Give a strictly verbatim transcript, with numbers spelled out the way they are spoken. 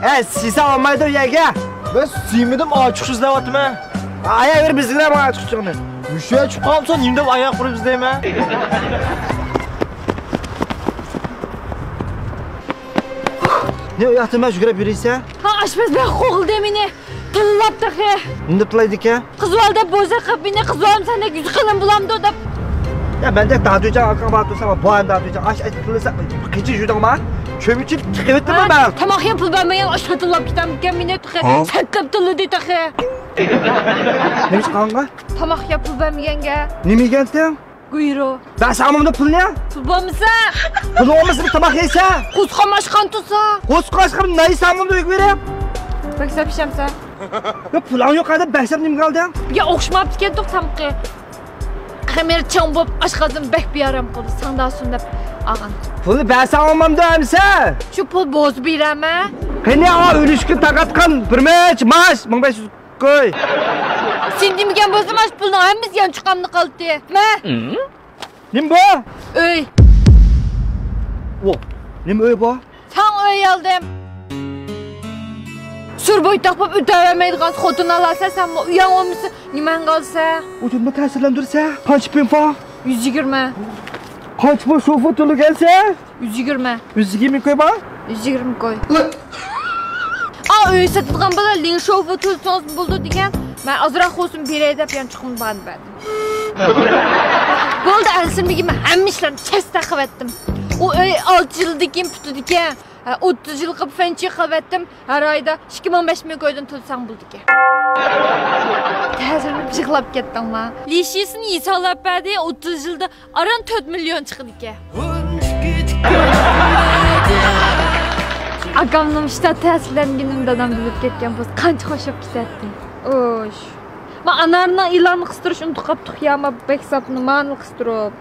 ئەي، سىيسا ئالمايدۇ يەرگە. مەن سىيمىدىم، ئاچىقچا ئىزدەۋاتىمەن. ئايا بىر بىزگىلەر بار ئاچىقچىنى. مۇشۇ يەر چىققانسا نېمە دەپ ئاياق ئۇرۇپ ئىزدەيمەن؟ نېمە ئۇياقتىن مەن يۈگۈرۈپ يۈرىسەن؟ ھا، ئاشپەز بەك قوغلىدى مېنى. تىللاپ تېخى. نېمە دەپ تىللايدىكەن؟ قىزىۋال دەپ بوزەك قىلىپ مېنى، قىزىۋالمىساڭ نەك يۈز قېلىن بولامدۇ دەپ. يا مەندەك دادۈيجان ئاكاڭ بار تۇرسا، بار دادۈيجان، ئاش ئېيتىپ تىللىسا، قېچى يۈدۈڭ بار. چۆمۈچۈپ چىقىۋېتىمەن مەن. تاماق يەپ پۇل بەرمىگەن ئاشۇ تىللاپ كېتەمدىكەن مېنى تېخى. ھا؟ سەتلەپ تىللىدى تېخى. نېمە چىققانغا؟ تاماق يەپ پۇل بەرمىگەنگە. نېمە يېگەنتىڭ؟ گۇيرۇ. بەرسەڭمۇ پۇلنى؟ پۇل بولمىسا. پۇل بولمىسا تاماق يەيسەن. قورسىقىم ئاچقان تۇرسا. قورسىقىڭ ئاچقان نەيسەڭمۇ ئۆيگە بېرىپ. بەكسەپ ئىشەمسە. يا پۇلۇڭ يوق ئادەم بەكسەپ نېمىگە ئالدىڭ؟ يا ئوخشىماپتىكەن توختامقى. خېمىر چىڭ بولۇپ ئاشقازىنىم بەك بىئارام قىلدى. ساڭداسۇن دەپ ئالغان. پۇلنى بەرسەڭ ئالمامدۇ ئەمسە؟ شۇ پۇل بولسا بېرەمەن. قېنى ئا ئۆلۈشكە تارقاتقان بىر مىچ ماش مىڭ بەش يۈز. قوي. سېنى دېمىگەن بولسام، ئاشۇ پۇلنىڭ ھەممىسى يانچۇقۇمدا قالاتتى. مە. نېمە بۇ؟ ئۆي. ۋو، نېمە ئۆي بۇ؟ ساڭا ئۆي ئالدىم. سۈر بويتاق بولۇپ ئۆتەۋەرمەيدىغان خوتۇن ئالارسەن، سەنمۇ ئۆيۈڭ بولمىسا، نېمەڭگە ئالىسەن؟ ئۇ جۈمە تەسىرلەندۈرسە، قانچە پىڭفاڭ؟ يۈز يىگىرمە. قانچە بۇ شوفېر تۆلىگەنسە؟ يۈز يىگىرمە. يۈز يىگىرمە كوي بار؟ يۈز يىگىرمە كوي. ئا، ئۆي سېتىدىغان بالا لىڭ شوفېر تۆلىسىڭىز بولىدۇ دېگەن. مەن ئازراق بولسۇن بېرەي دەپ يانچۇقۇمنى بارنى بەردىم. بولدى، ئەنسىرىمىگىن، مەن ھەممە ئىشلارنى چەستە قىلىۋەتتىم. ئۇ ئۆي ئالتە يىلدىن كېيىن پۈتىدىكەن. ھە، ئوتتۇز يىلغا فەنچى قىلىۋەتتىم. ھەر ئايدا ئىككى مىڭ، بەش مىڭ كويدىن تۆلىسەڭ بولىدىكەن. تەسىرلىنىپ يىغلاپ كەتتىڭما؟ لىشىسىنى ھېسابلاپ بەردى، ئوتتۇز يىلدا ئاران تۆت مىليون چىقىدىكەن. ئاكامنىڭ شتات تەسىرلەنگىنىنى دادام بىلىپ كەتكەن بولسا قانچە خوش بولۇپ كېتەتتى. ئوش. ما ئانارنىڭ ئېلانىنى قىستۇرۇش ئۇنتۇپ قاپتۇق يا، ما بەك ساپنى مانىلا قىستۇرۇپ.